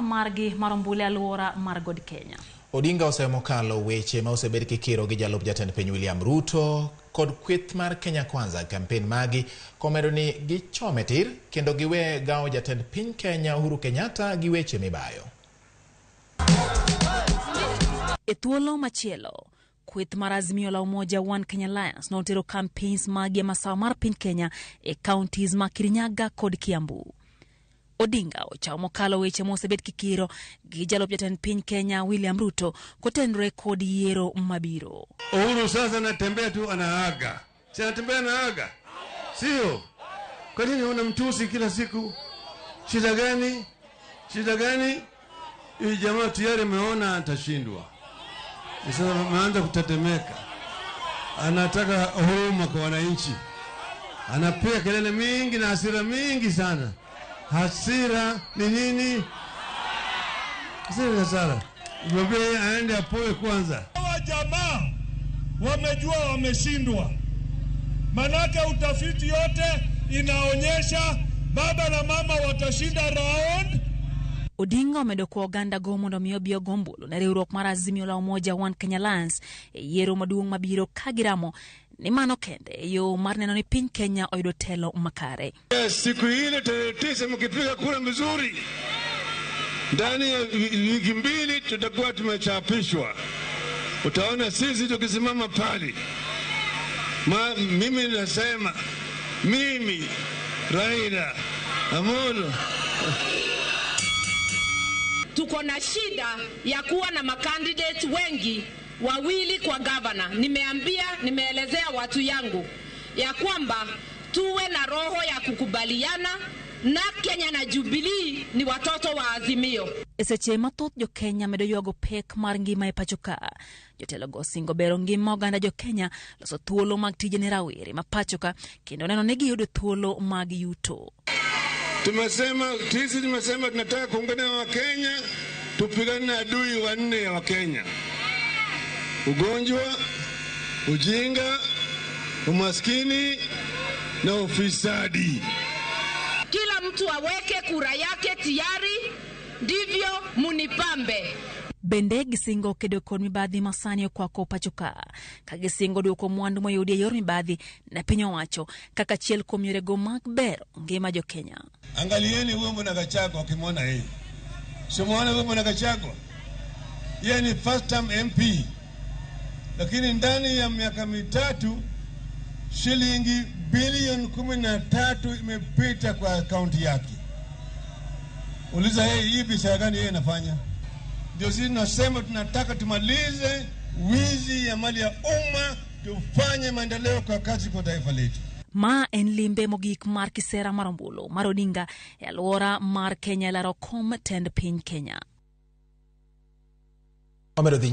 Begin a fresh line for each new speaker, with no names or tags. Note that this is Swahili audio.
Margi mar ombulu e alwora mar God Kenya.
Odinga osemo kalo weche ma osebed kikiro gi jalup jatend piny William Ruto kod kweth mar Kenya Kwanza kampen magi komedo ni gichome tir kendo giwe gawo jatend piny Kenya Uhuru Kenyatta gi weche mibayo.
E thuolo machielo, kweth mar Azimio la Umoja One Kenya Alliance notero campaigns magi e masawa mar piny Kenya e counties ma Kirinyaga kod Kiambu. Odinga ochawo mokalo weche mosebed kikiro gi jalup jatend piny Kenya William Ruto kotenore kod yiero mabiro.
Uhuru sasa anatembea tu anaaga, si anatembea anaaga, sio? Kwa nini unamtusi kila siku? Shida gani? Shida gani? Hii jamaa tayari ameona atashindwa, sasa ameanza kutetemeka, anataka huruma kwa wananchi, anapiga kelele mingi na hasira mingi sana. Hasira ni nini? Hasira ni hasara. Mwambie aende apoe kwanza.
Hawa jamaa wamejua wameshindwa, manake utafiti yote inaonyesha baba na mama watashinda round.
Odinga omedo kwa oganda go mondo mi obi ogo ombulu ne riwruok mar Azimio la Umoja One Kenya Alliance e yiero maduong' mabiro ka giramo ni mano kende e yo mar neno ni piny Kenya oyudo telo makare.
Siku ile tarehe 9 mkipiga kura mzuri, ndani ya wiki 2 tutakuwa tumechapishwa. Utaona sisi tukisimama pale. Mimi nasema, mimi Raila Amolo.
Tuko na shida ya kuwa na makandidate wengi, wawili kwa governor. Nimeelezea watu yangu ya kwamba tuwe na roho ya kukubaliana na Kenya na Jubilee ni watoto wa Azimio.
E seche mathoth jo Kenya medo ywago pek mar ngima e pacho ka. Jotelo go osingo bero ngima oganda jo Kenya, loso thuolo mag tije ne rawere ma pacho ka kendo neno ni giyudo thuolo mag yuto.
Tumesema sisi, tumesema tunataka kuungana na Wakenya, tupigane na adui wanne wa Kenya: ugonjwa, ujinga, umaskini na ufisadi.
Kila mtu aweke kura yake tayari, ndivyo munipambe.
Bende gisingo kedo kod mibadhi masani okwako pacho ka, ka gisingo duoko mwandu moyudi e yor mibadhi ne piny owacho kaka achiel kuom yorego mag bero ngima jo Kenya.
Angalieni huyo mwana Gachagua, ukimwona yeye. Simuona huyo mwana Gachagua? Yeye ni first time MP. Lakini ndani ya miaka 3 shilingi bilioni 13 imepita kwa akaunti yake. Uliza yeye, hii biashara gani yeye anafanya? Ndio sisi tunasema tunataka tumalize wizi ya mali ya umma, tufanye maendeleo kwa kazi kwa taifa letu.
Ma en limbe mogik mar kisera mar ombulu mar Odinga e alwora mar Kenya e laro kom tend piny Kenya.
Omedo dhi.